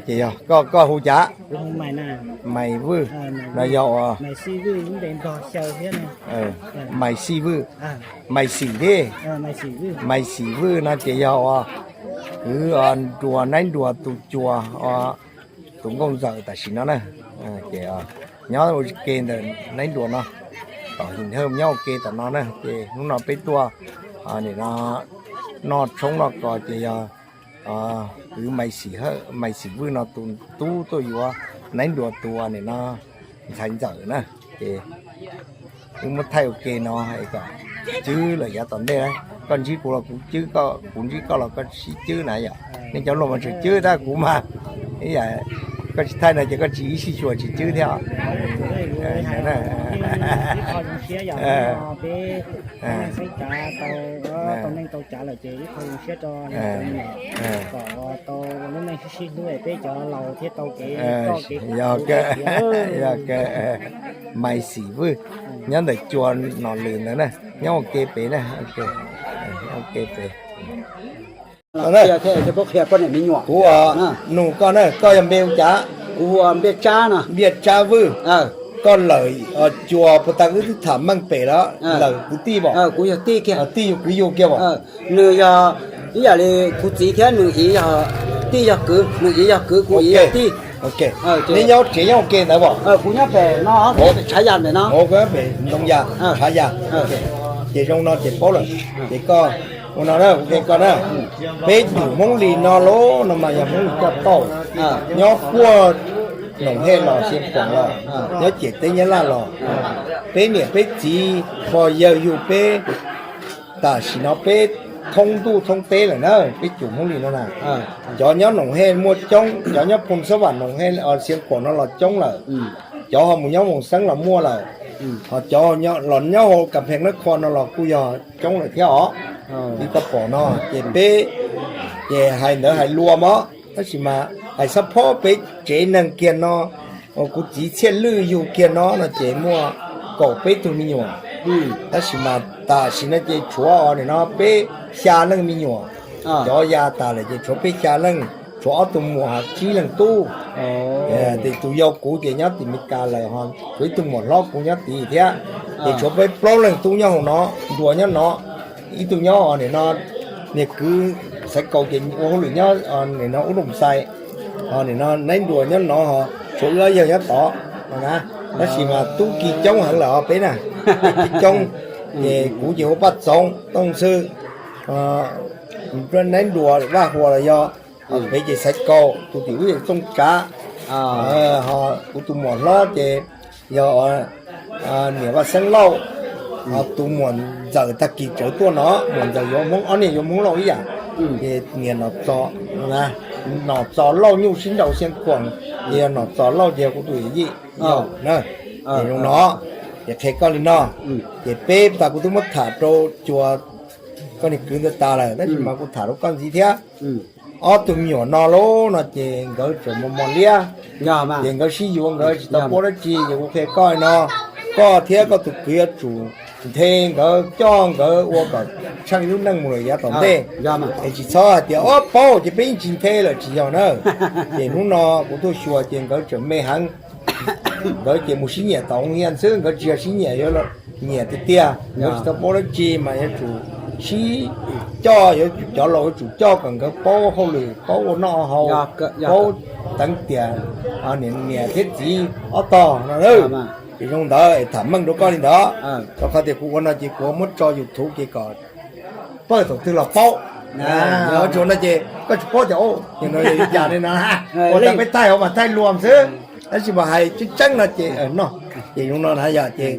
Ces yog koj, koj hu cas? Maiv Vwj no yog uas Maiv Xij Vwj, Maiv Xij thiab, Maiv Xij Vwj no ces yog uas kwv Nruas, Naib Nruas tus cuas, tus nkauj ntxawm tam sim no na. Ces nyob ua ke ntawm Naib Nruas no, tom him nyob ua ke tom no na. Ces hnub no peb tuaj nim no noj tshoob noj kos ces yog kwv Maiv Xij, Maiv Xij Vwj no tus tub tuaj yuav Naib Nruas tus nim no ntxhais ntxawm na. Ces wb muab thaij ua ke no es kom cwb lawm yav tom ntej. Koj ntsib kuv los kuv cwb, kuv ntsib koj los koj sib cwb na yom. Nej cov luag mas tseem cwb tab kuv mas, koj tsis thaij no ces koj tsis ib sij xyuas tsis cwb thiab. Ib qho zoo siab yog peb neej saib cav tau, tau neej tau cav lawm ces ib qho zoo siab rau kom tau lub neej sib sib hlub peb cov laus thiab tau kev, tau kev. Yog, Maiv Xij Vwj nyob ntawm cua Nom Lwm ntawd na, nyob ua ke pem na, ua ke pem. Kuv nug koj na, koj yog npe hu cas? Npiaj Tsab Vwj. Koj lawm cua puas tas wb twb tham meej pem los lawm kwv tij pom? Tij yug kwv yug kiag pom? Nws yog ib yam li kuv txiv thiab nws tij yog kwv, nws txiv yog kwv, kuv txiv yog tij. Neb nyob tsev nyob ua ke ntawd pom? Kuv nyob pem no, tshav yas ntawm no. Pem ntoo yas, tshav yas. Ces zoo no ces paub lawm. Ces koj ua no na, kuv qhia koj na, peb cov Hmoob Lis no los no mas yog Hmoob Lis coj tauj, nyob puag Noom Hej los, Xia Khuam los, nyob ciam teb Nyab Laj los, peb niam peb txiv pog yawg yug peb, tam sim no peb thoob ntuj thoob teb lawm na, peb cov Hmoob Lis no na. Cov nyob Noom Hej muaj coob, cov nyob Phoos Xab Vam, Noom Hej, Xia Khuam no los coob lawm. Cov ho mus nyob Moos Xeeb los muaj lawm, ho cov los nyob hauv Kam Pheej Nab Kho no los kuj yog coob lawm thiab os. Li koj pom no ces peb, ces hais ntawd hais luas mog, tab sis mas hais xab phob peb tsev neeg kiag no, kuv txiv Txhiaj Lwj yug kiag no no ces muaj kaum peb tug me nyuam. Tab sis mas tam sim no ces tshuav nim no peb xya leej me nyuam. Cov ya tas lawm ces tshuav peb xya leej, tshuav ob tug muam ho tsib leeg tub. Ces tus yau kuv ces nyob tim Mes Kas lawm, ho tshuav ib tug muam hlob kuv nyob tid thiab. Ces tshuav peb plaub leeg tub nyob hauv no, nruas nyob no, ib tug nyob nim no, niag kwv Xaiv Kaus ces ua hauj lwm nyob nim no ub Looj Xais, ho nim no Naib Nruas nyob no, ho tshuav wb ob yawg nyob tod no na. Tab sis mas tub ki coob heev lawm os peb na, tub ki coob. Ces kuv ces ua Paj Txoov Tooj Xwb, Naib Nruas Vaj Huas los yog, pem ces Xaiv Kaus, tus tim ub ces Txooj Tsav, ho kuv tus muam hlob ces yog niam Vaj Xeeb Lauj, ho tus muam ntxawm tag kis tsawv tuaj no, muam ntxawm yuav Hmoob, ob niag yuav Hmoob Lauj ib yam, ces niam Nom Txos, Nom Txos Lauj Nyuj Sib Nraus Xia Khuam, ces yog Nom Txos Lauj ces yog kuv tus yawm yij na. Ces zoo no ces qhia koj li no, ces peb tas kuv twb muab tham rau cua koj niag kwv ntawd tas lawm, tab sis mas kuv tham rau koj ntxiv thiab. Ob tug me nyuam no lauj no ces nkawd tseem mos mos liab, ces nkawd sib yuav nkawd tsis tau paub dab tsi, ces kuv qhia koj no, koj thiab koj tus kwv yuav tsum nthe nkawd, coj nkawd ua kom tsheej lub neej mus lawm yav tom ntej. Es tsis txhob hais tias ob paub ces peb yeej tsis nthe lawm, tsis yog na. Ces hnub no kuv tuaj xyuas ces nkawd tseem me heev, nkawd ces mus sib nyiam tom hoo hias xwb, nkawd tsis yog sib nyiam yuav nyiam tiag tiag, nkawd tsis tau paub dab tsi mas yuav tsum sib coj, yuav tsum cov laus yuav tsum coj kom nkawd paub hauj lwm, paub ua noj haus, paub teev tiam niam thiab txiv ob tog no. Ces zoo ntawd tham meej rau koj li ntawd, rau qhov tias kuv ua no ces kuv muab tso YouTube ces kom pawg thaum twg los paub. Tsuas no ces koj tsis paub tias li cas li no, ua tas peb thaij hauv mas thaij luag xwb, tab sis mas hais tseeb tseeb no ces no, ces zoo no na yog ces,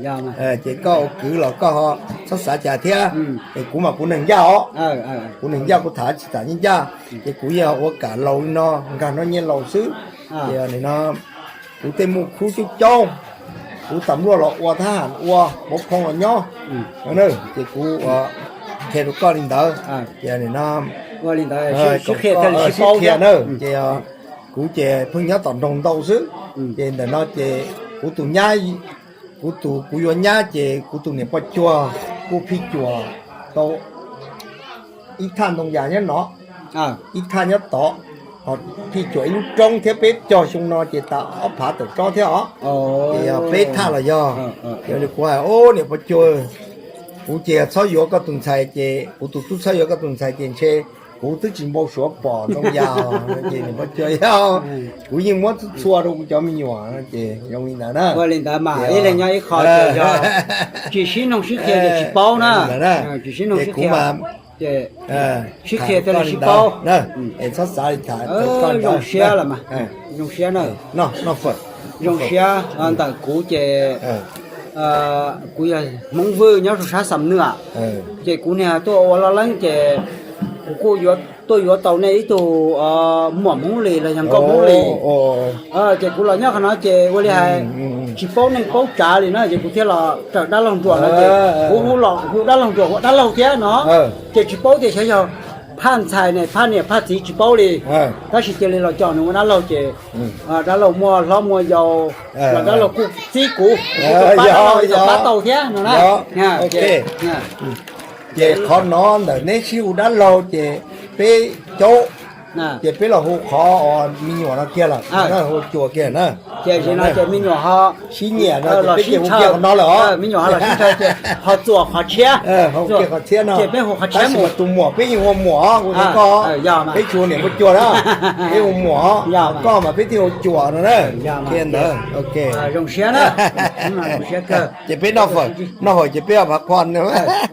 ces koj ua kwv los koj ho txhob xav cas thiab. Es kuv mas kuv neeg ncaj os, kuv neeg ncaj, kuv tham tsis tham ncaj ncaj, ces kuv yog ua kam laus li no, nkag no nyiaj laus xwb. Ces nim no kuv tej muj khub coob coob, kuv tam luaj los ua, thab ham ua, pauv phoo los nyob, ces kuv qhia rau koj li ntawd. Ces nim no sib qhia na, ces kuv ces pheej nyob tom nroog ntau xwb. Ces ntawm no ces kuv tus nyab, kuv tus, kuv yuav nyab ces kuv tus niam poj cuag kuj phij cuam tau ib thaj ntoo yas nyob no, ib thaj nyob tod, Ho Phij cuam ib lub roob thiab peb cog xyoo no ces tas ob phav tawm tsob thiab os. Ces yog peb thaj los yog. Ces kuv hais, Niam Pov Cuag, kuv ces txhob yuav koj tus ntxhais ces kuv tus tub txhob yuav koj tus ntxhais ces ntshe kuv twb tsis npau suav pom ntoo yas. Ces Niam Pov Cuag, yog kuv yeej muab txhua rau kuv cov me nyuam no ces zoo li ntawd na. Ua li ntawd mas ib leeg nyob ib qho ces yog tsis sib noog sib qhia ces tsis paub na. Tsis sib noog sib qhia ces sib qhia thiaj li sib paub. Txhob xav li tham. Zoo siab los mas, zoo siab na. Zoo siab ntawm kuv ces kuv yog Hmoob Vwj nyob rau sab Xam Nwj, ces kuv niag tuaj ua loj leeb ces kuv kuj tuaj yuav tau nej ib tug muam Hmoob Lis los yog nkauj Hmoob Lis. Ces kuv los nyob qhov no ces ua li hais tsis paub neej paub tsav li na ces kuv thiaj los raws dab laug Ntsuam no ces kuv hu los hu dab laug Ntsuam ua dab laug thiab no. Ces tsis paub tias xyov yog phaj ntxhais ne phaj niam phaj txiv tsis paub li. Tab sis cia li los coj nws ua dab laug ces dab laug muaj hlob muaj yau los dab laug kuj txib kuv, kuv pab dab laug li tau pab tau thiab no na. Ces qhov no ntawm neb sib hu dab laug ces peb caub, ces peb los hu qhov me nyuam no kiag lawm, hu Cuas kiag na. Ces me nyuam ho sib nyiam no ces peb cia hu kiag qhov no lawm os. Me nyuam ho los sib ntshaw ces ho Cuas qhov tshiab, ho kiag qhov tshiab no. Ces peb hu qhov tshiab mus. Tus muam peb yeej hu muam os, hu li koj, peb tsis hu niam hu Cuas na. Peb hu muam os, koj mas peb thiaj hu Cuas no na. Kiag ntawd, zoo siab na. Ces peb noj fawm, noj fawm ces peb phav qhuaj na.